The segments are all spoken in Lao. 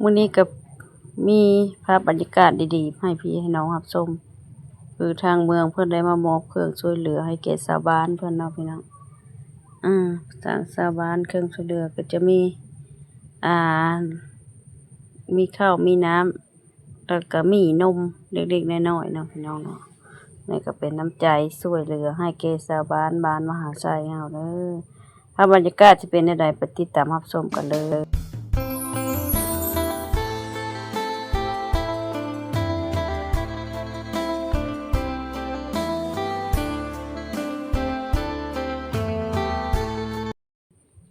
ມື້ນີ້ກໍມີພາບບັນຍາກາດດີໆໃຫ້ພີ່ໃຫ້ນ້ອງຮັບຊົມ ຄືທາງເມືອງເພິ່ນໄດ້ມາມອບເຄື່ອງຊ່ວຍເຫຼືອໃຫ້ແກ່ຊາວບ້ານເພິ່ນເນາະພີ່ນ້ອງ. ອາ ທາງຊາວບ້ານເຄື່ອງຊ່ວຍເຫຼືອກໍຈະມີ ອາ ມີເຂົ້າມີນ້ຳ ແລ້ວກໍມີນົມເລັກໆນ້ອຍໆເນາະພີ່ນ້ອງເນາະ. ນີ້ກໍເປັນນ້ຳໃຈຊ່ວຍເຫຼືອໃຫ້ແກ່ຊາວບ້ານບ້ານມະຫາໄຊເຮົາເດີ. ພາບບັນຍາກາດຊິເປັນແນວໃດ ໄປຕິດຕາມຮັບຊົມກັນເລີຍ.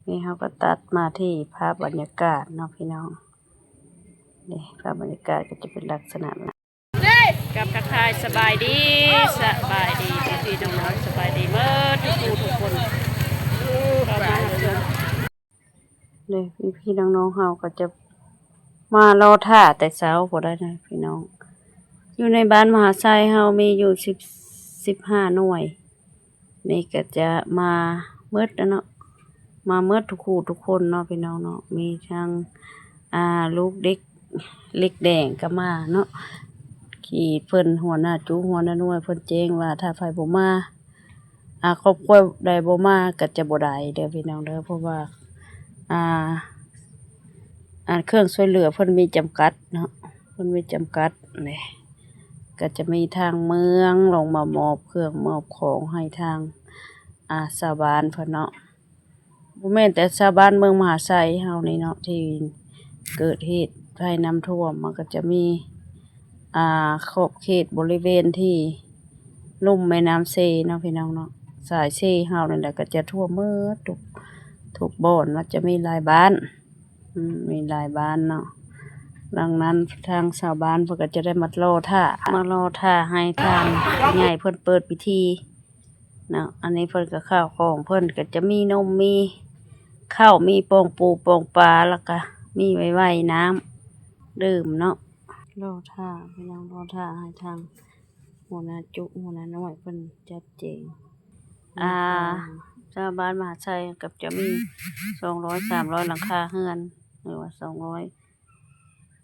ນີ້ເຮົາກໍຕັດມາທີ່ພາບບັນຍາກາດເນາະພີ່ນ້ອງ. ນີ້ພາບບັນຍາກາດກໍຈະເປັນລັກສະນະ ກັບທັກທາຍສະບາຍດີ ສະບາຍດີພີ່ໆນ້ອງໆ ສະບາຍດີເໝິດທຸກຜູ້ທຸກຄົນ ເຂົ້າມາຮັບຊົມ. ເດ້ ພີ່ໆນ້ອງໆເຮົາກໍຈະມາລໍຖ້າແຕ່ເຊົ້າພຸ້ນໃດ໋ນະພີ່ນ້ອງ. ຢູ່ໃນບ້ານມະຫາໄຊເຮົາມີຢູ່ສິບ ສິບຫ້າໜ່ວຍ. ນີ້ກໍຈະມາໝົດແລ້ວເນາະ ມາໝົດທຸກຄູ່ທຸກຄົນເນາະພີ່ນ້ອງເນາະ. ມີທັງ ອ່າ ລູກເດັກເລັກແດງກໍມາເນາະ ທີ່ເພິ່ນຫົວໜ້າຈຸຫົວໜ້າໜ່ວຍເພິ່ນແຈ້ງວ່າ ຖ້າໃຜບໍ່ມາ ອ່າ ຄອບຄົວໃດບໍ່ມາກໍຈະບໍ່ໄດ້ເດີພີ່ນ້ອງເດີ. ເພາະວ່າ ອ່າ ອັນເຄື່ອງຊ່ວຍເຫຼືອເພິ່ນມີຈຳກັດເນາະ ເພິ່ນມີຈຳກັດເດ້. ກໍຈະມີທາງເມືອງລົງມາມອບເຄື່ອງມອບຂອງໃຫ້ທາງ ອ່າ ຊາວບ້ານເພິ່ນເນາະ. ບໍ່ແມ່ນແຕ່ຊາວບ້ານເມືອງມະຫາໄຊເຮົານີ້ເນາະ ທີ່ເກີດເຫດໄພນ້ຳຖ້ວມ ມັນກໍຈະມີ ອ່າ ຂອບເຂດບໍລິເວນທີ່ລຸ່ມແມ່ນ້ຳເຊເນາະພີ່ນ້ອງເນາະ. ສາຍເຊເຮົານີ້ແຫຼະ ກໍຈະຖ້ວມໝົດທຸກ ທຸກບ່ອນ ມັນຈະມີຫຼາຍບ້ານ ອືມ ມີຫຼາຍບ້ານເນາະ. ດັ່ງນັ້ນທາງຊາວບ້ານເພິ່ນກໍຈະໄດ້ມາລໍຖ້າ ມາລໍຖ້າໃຫ້ທາງໃຫຍ່ເພິ່ນເປີດພິທີເນາະ. ອັນນີ້ເພິ່ນກໍ ຂ້າວຂອງເພິ່ນກໍຈະມີນົມ ມີເຂົ້າ ມີປ່ອງປູປ່ອງປາ ແລ້ວກໍມີໄວ້ວ່າຍນ້ຳດື່ມເນາະ. ລໍຖ້າພີ່ນ້ອງ ລໍຖ້າໃຫ້ທາງຫົວໜ້າຈຸຫົວໜ້າໜ່ວຍເພິ່ນຈັດແຈງ. ອ່າ ຊາວບ້ານມະຫາໄຊກໍຈະມີສອງຮ້ອຍ ສາມຮ້ອຍຫຼັງຄາເຮືອນ ຫຼືວ່າສອງຮ້ອຍ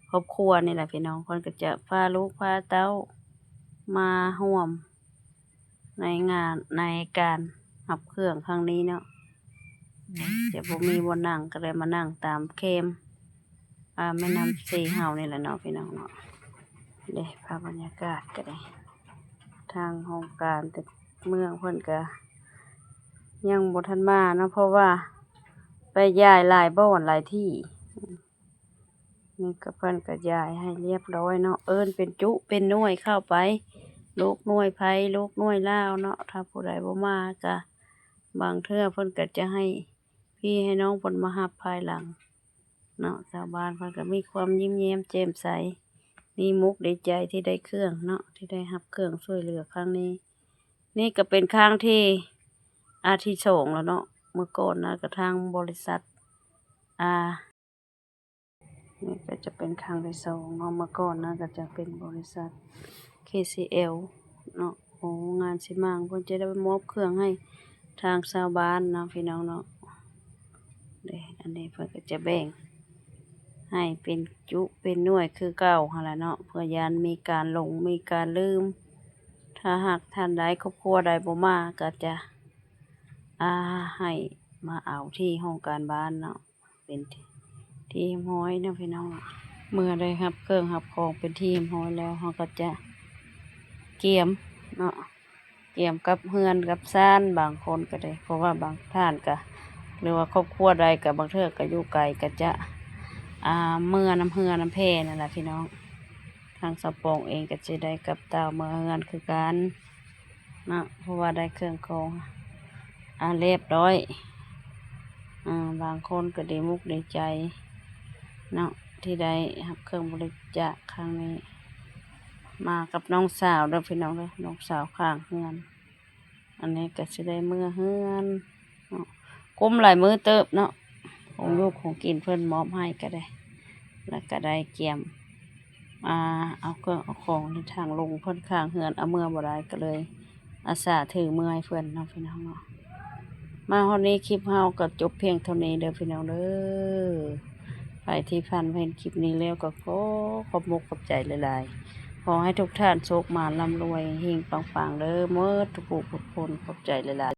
ຄອບຄົວນີ້ແຫຼະພີ່ນ້ອງ. ເພິ່ນກໍຈະພາລູກພາເຕົ້າມາຮ່ວມໃນງານ ໃນການຮັບເຄື່ອງຄັ້ງນີ້ເນາະ. ຈະບໍ່ມີບ່ອນນັ່ງ ກໍເລີຍມານັ່ງຕາມແຄມ ອ່າ ແມ່ນ້ຳເຊເຮົານີ້ແຫຼະເນາະພີ່ນ້ອງເນາະ. ເດ້ ພາບບັນຍາກາດກໍໄດ້ ທາງຫ້ອງການແຕ່ເມືອງເພິ່ນກໍຍັງບໍ່ທັນມາເນາະ ເພາະວ່າໄປຍ້າຍຫຼາຍບ່ອນຫຼາຍທີ່. ນີ້ກໍເພິ່ນກໍຍ້າຍໃຫ້ລຽບຮ້ອຍເນາະ ເອີ້ນເປັນຈຸເປັນໜ່ວຍເຂົ້າໄປ ລູກໜ່ວຍໃຜລູກໜ່ວຍລາວເນາະ. ຖ້າຜູ້ໃດບໍ່ມາກໍ ບາງເທື່ອເພິ່ນກໍຈະໃຫ້ພີ່ໃຫ້ນ້ອງເພິ່ນມາຮັບພາຍຫຼັງເນາະ. ຊາວບ້ານເພິ່ນກໍມີຄວາມຍິ້ມແຍ້ມແຈ່ມໃສ ດີມຸກດີໃຈທີ່ໄດ້ເຄື່ອງເນາະ ທີ່ໄດ້ຮັບເຄື່ອງຊ່ວຍເຫຼືອຄັ້ງນີ້. ນີ້ກໍເປັນຄັ້ງທີ່ ອາ ທີສອງແລ້ວເນາະ. ເມື່ອກ່ອນນະ ກໍທາງບໍລິສັດ ອາ ນີ້ກໍຈະເປັນຄັ້ງທີສອງເນາະ. ເມື່ອກ່ອນນະ ກໍຈະເປັນບໍລິສັດ ເຄຊີແອລ ເນາະ ໂຮງງານຊີມັງ ເພິ່ນຈະໄດ້ມອບເຄື່ອງໃຫ້ທາງຊາວບ້ານເນາະພີ່ນ້ອງເນາະ. ເດ້ ອັນນີ້ເພິ່ນກໍຈະແບ່ງໃຫ້ເປັນຈຸເປັນໜ່ວຍຄືເກົ່າຫັ້ນລະເນາະ ເພື່ອຢ້ານມີການຫຼົງມີການລືມ. ຖ້າຫາກທ່ານໃດຄອບຄົວໃດບໍ່ມາ ກໍຈະ ອາ ໃຫ້ມາເອົາທີ່ຫ້ອງການບ້ານເນາະ ເປັນທີ່ຮຽບຮ້ອຍເນາະພີ່ນ້ອງ. ເມື່ອໄດ້ຮັບເຄື່ອງຮັບຂອງເປັນທີ່ຮຽບຮ້ອຍແລ້ວ ເຮົາກໍຈະກຽມເນາະ ກຽມກັບເຮືອນກັບຊານ ບາງຄົນກໍໄດ້ ເພາະວ່າບາງທ່ານກໍ ຫຼືວ່າຄອບຄົວໃດກໍບາງເທື່ອກໍຢູ່ໄກ ກໍຈະ ອາ ເມືອນຳເຮືອນຳແພນັ້ນລະພີ່ນ້ອງ. ທາງສາວປອງເອງກໍຊິໄດ້ກັບຕ່າວເມືອເຮືອນຄືກັນເນາະ ເພາະວ່າໄດ້ເຄື່ອງຂອງ ອາ ລຽບຮ້ອຍ. ອາ ບາງຄົນກໍດີມຸກດີໃຈເນາະ ທີ່ໄດ້ຮັບເຄື່ອງບໍລິຈາກຄັ້ງນີ້ ມາກັບນ້ອງສາວເດີພີ່ນ້ອງເດີ ນ້ອງສາວຂ້າງເຮືອນ. ອັນນີ້ກໍຊິໄດ້ເມືອເຮືອນເນາະ ກຸ້ມຫຼາຍມື້ເຕີບເນາະ ຂອງຢູ່ຂອງກິນເພິ່ນມອບໃຫ້ກໍໄດ້ ແລ້ວກໍໄດ້ກຽມ ອາ ເອົາເຄື່ອງເອົາຂອງທີ່ທາງລຸງເພິ່ນຂ້າງເຮືອນເອົາເມືອບໍ່ໄດ້ ກໍເລີຍອາສາຖືເມືອໃຫ້ເພິ່ນເນາະພີ່ນ້ອງເນາະ. ມາຮອດນີ້ຄລິບເຮົາກໍຈົບພຽງເທົ່ານີ້ເດີພີ່ນ້ອງເດີ. ໃຜທີ່ຜ່ານມາເຫັນຄລິບນີ້ແລ້ວກໍຂໍຂອບມຸກຂອບໃຈຫຼາຍໆ. ຂໍໃຫ້ທຸກທ່ານໂຊກໝານ ລ່ຳລວຍ ເຮັງປັງໆ ເດີ ໝົດທຸກຜູ້ທຸກຄົນ. ຂອບໃຈຫຼາຍໆ.